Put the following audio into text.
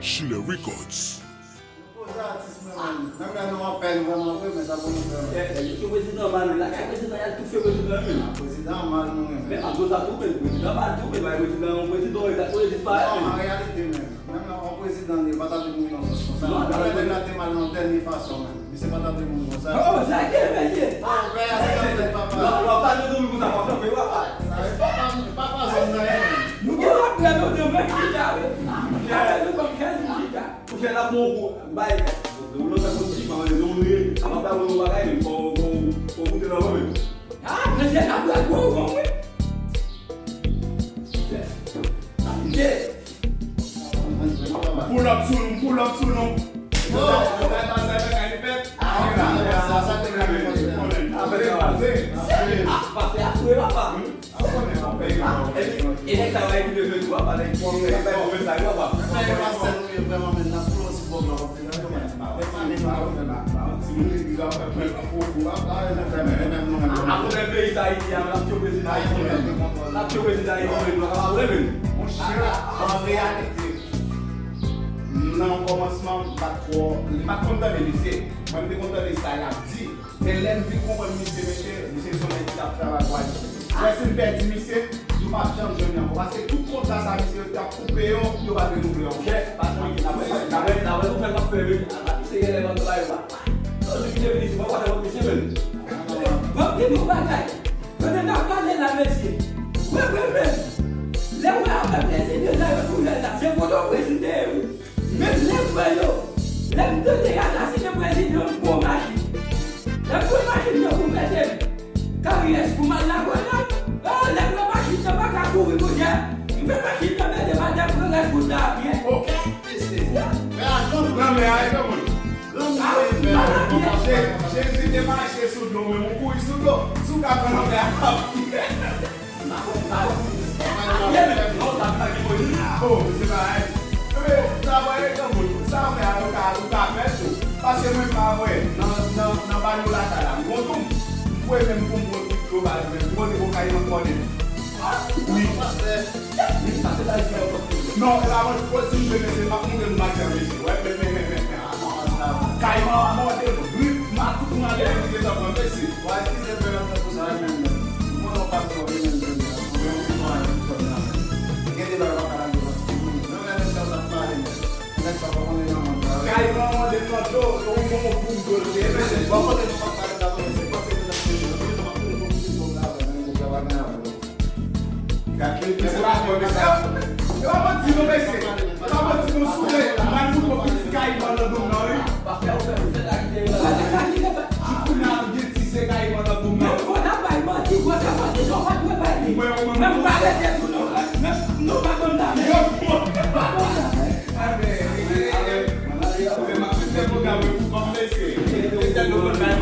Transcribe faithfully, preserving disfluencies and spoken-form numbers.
Schiller Records. Poze atis mwen menm. Menm lè nou an pèn vrèman vre, men sa pou nou fè menm. Yo prezidan mal, men lakay prezidan y al toufe prezidan menm. Prezidan mal nou renmen. Men ap do sa tou, men prezidan mal tou, men bay prezidan yon prezidan, e sa tou disparèt. Non, an reyalite menm. Menm lè yon prezidan li pa ta dwe mouri nan sans konsa. Menm lè nèg la te mal nan tèl de fason menm. Misye pa ta dwe mouri konsa. Oh, sa gen, men ye. Oh, vè a se nan tèt papa. Non, non, pa nou domi konsa, pa kanpe, papa. Sa e papa, papa zòn nan ye menm. Nou gen wap prè nou de mwen ki ta wi. Kè nou kòm kè nou ki ta. Pou kè la pou ou bay. Nou lontan konn di pa mande nou ri. Ama pa nou bagay men pou pou pou goute nan mwen. Ah, men se ta prè pou ou wi. Sa pite. Pull up sou nou, pull up sou nou. E nèg sa va epi de tou apa nèg pwòp nèg bay move sa yo apa. Akote peyi sa Ayiti a, l ap tchwe prezidan Ayiti, l ap tchwe prezidan Ayiti, nou pa kapab rele. Monchè, an reyalite, nan kòmansman, m pa t twò, m pa t konn tande misye. Mwen, m te konn tande sa l ap di. Men lè m vin konprann misye, mesye, misye se yon nèg ki t ap travay pou Ayiti. Lè si m pèdi misye, nou p ap janm jwenn li ankò. Paske tout kontra sa misye yo t ap koupe yo, yo pa t renouvle ankò. Pa t janm gen. Apre, apre, apre nou fè l ap fè vin, se genlè nan travay ou pa. Yo di ki te vin isit, mwen pa t wè misye menm. Bon, di nou bagay. Kote n ap pale la, mesye. Mwen, mwen menm, lè mwen ap fè prezidan sa yo tou lè la, se foto prezidan yo. Menm lè m wè yo, lè m tande y asasinen prezidan, m pran machin. Lè m pran machin nan pou mete m karyès pou m al Lagonav, oh, lè m wè machin nan pa ka kouri kounye a, m fè machin nan mete m atè, m pran rès wout la a pye. Ok, mesye. Fè atann. Nan men a, e granmoun. Granmoun, fè atann. Jezi te mache sou dlo, men ou kouri sou dlo. Si w ka pran nan men a, Apre, apre, apre, non, sa pa gen moyiz. Oh, se pa, eh, sa pa gen granmoun. Sa w fè a, ou ka, ou ka fè tou. Paske mwen pa wè, nan, nan, nan bayo lakay la, m gon dou m. M voye menm pou m gon ti dlo ba li menm. M konnen gon kay nan kòde. Wi. Wi, sa se la li fè yo. Non, e pa mwen, pou si m vle, mesye, m ap montre nou maten an, mesye. Wè, men, men, men, men, men. Kay mwen ap mòde m. Wi, m a tout mande li, li te tankou, mesye. Wa eskize m, men, pou sa, men, men. M konnen w pa twò renmen m, men, men. Gen de bagay w pa ka lage, paske, men, lè nèg sa t ap pale, men. Nèg sa pa konnen nan mond la, wi. Kay mwen mande m nan do, ou gon boum do l te, mesye. Bon, kote nou pa pale la, mesye. Bon, se nou t ap pale la, wi, nou pa konnen bon ti boum la, men, nèg la pa gen avè w. Gad, mesye, se pa vre, mesye. E pa manti non, mesye. E pa manti non, sou mwen. Mwen, moun, mwen, pitit kayiman nan dou m nan, wi. Jouk kounye a, m gen ti se kayiman nan dou m nan. Menm fò n ap bay manti, gwo se manti, sa w pa t dwe bay li. Mwen, mwen, menm pa rete tou non. Menm nou pa konn nan men. Yo, bon. Pa konn nan men. Amen. Amen. Amen. Mwen, mwen, mwen, mwen, mwen, mwen, mwen, mesye. Se sèl nou konn bay